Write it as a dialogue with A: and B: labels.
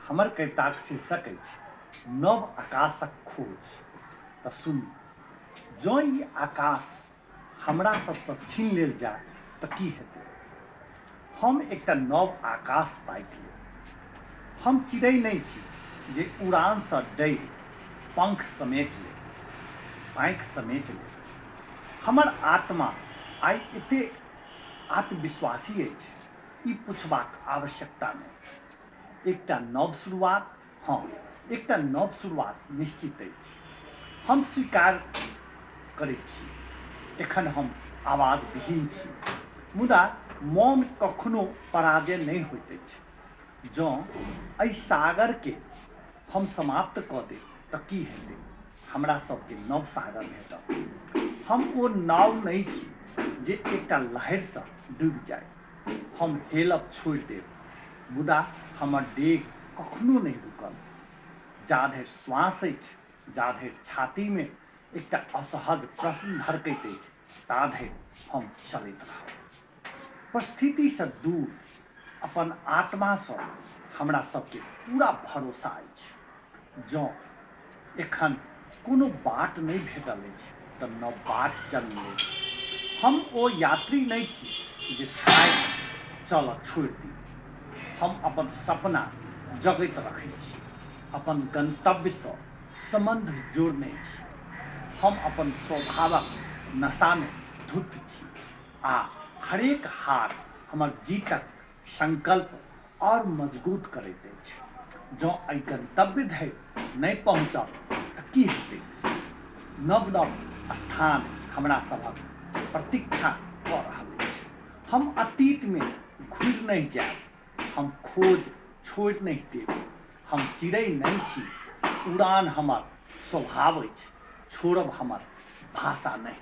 A: हमर कविताक शीर्षक अछि नव आकाशक खोज। तऽ सुनू, जँ ई आकाश हमरा सभसँ छीन लेल जाय तऽ की हेतै? हम एकटा नव आकाश ताकि लेब। हम चिड़ै नहि छी जे उड़ानसँ डरि पंख समेट लेब, पाँखि समेट लेब। हमर आत्मा आइ एतेक आत्मविश्वासी अछि, ई पुछबाक आवश्यकता नहि। एकटा नव शुरुआत, हँ, एकटा नव शुरुआत निश्चित अछि। हम स्वीकार करैत छी, एखन हम आवाजविहीन छी, मुदा मौन कखनो पराजय नहि होइत अछि। जँ एहि सागरकेँ हम समाप्त कऽ देब तऽ की हेतै? हमरा सभकेँ नव सागर भेटत। हम ओ नाव नहि छी जे एकटा लहरिसँ डूबि जाय। हम हेलब छोड़ि देब, मुदा हमर डेग कखनो नहि रुकल। जाधरि श्वास अछि, जाधरि छातीमे एकटा असहज प्रश्न धड़कैत अछि, ताधरि हम चलैत रहब। परिस्थितिसँ दूर अपन आत्मासँ हमरा सभकेँ पूरा भरोसा अछि। जँ एखन कोनो बाट नहि भेटल अछि तऽ नव बाट जन्म लेत। हम ओ यात्री नहि छी जे थाकि चलऽ छोड़ि दी। हम अपन सपना जगैत रखैत छी, अपन गन्तव्यसँ सम्बन्ध जोड़ने छी। हम अपन स्वभावक नशामे धुत्त छी आ हरेक हार हमर जीतक संकल्प आओर मजगूत करैत अछि। जँ एहि गन्तव्य धरि नहि पहुँचब तऽ की हेतैक? नव-नव स्थान हमरा सभक प्रतीक्षा कऽ रहल अछि। हम अतीतमे घुरि नहि जायब। हम खोज छोड़ि नहि देब। हम चिड़ै नहि छी। उड़ान हमर स्वभाव अछि, छोड़ब हमर भाषा नहि।